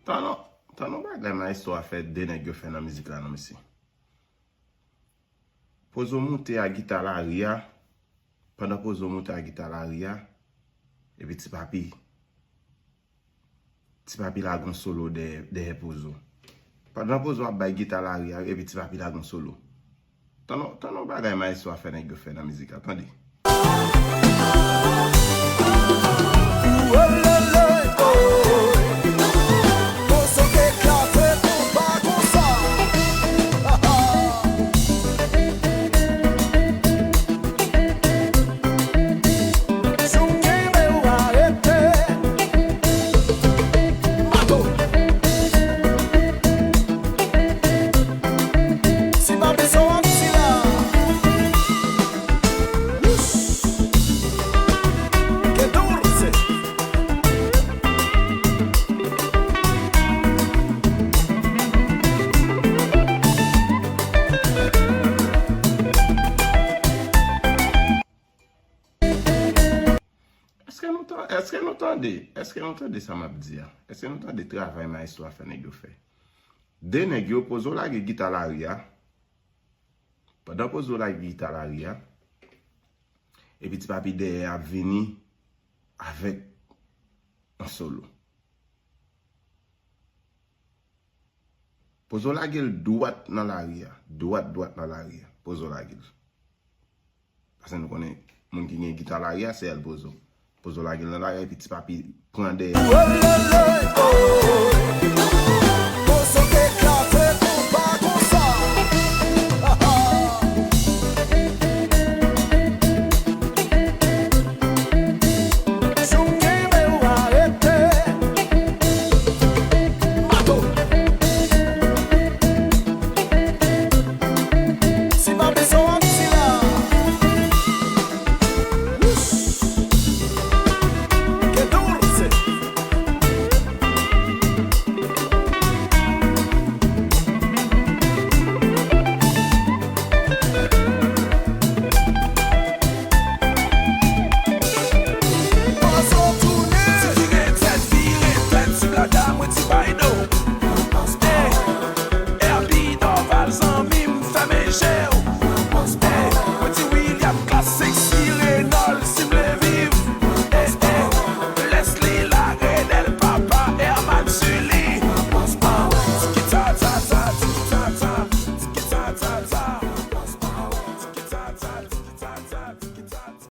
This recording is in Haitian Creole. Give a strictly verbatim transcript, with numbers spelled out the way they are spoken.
Tann on, tann on bagay maestro a fè de nèg yo fè nan mizik la non mesye. Pozo moute a gita lari a. Pandan Pozo moute a gita lari a, epi Ti Papi, Ti Papi lage on solo dèyè, dèyè Pozo. Pandan Pozo ap bay gita lari a, epi Ti Papi lage on solo. Tann on, tann on bagay maestro a fè nèg yo fè nan mizik la, tande. Èske nou tan-, èske nou tande? Èske nou tande sa m ap di a? Èske nou tande travay maestro a fè nèg yo fè? De nèg yo, Pozo lage gita lari a. Pandan Pozo lage gita lari a, epi Ti Papi dèyè ap vini avèk on solo. Pozo lage l dwat nan lari a. Dwat, dwat nan lari a. Pozo lage l. Paske nou konnen moun ki gen gita lari a, se El Pozo. Pozo lage l nan lari a, epi Ti Papi pran dèyè.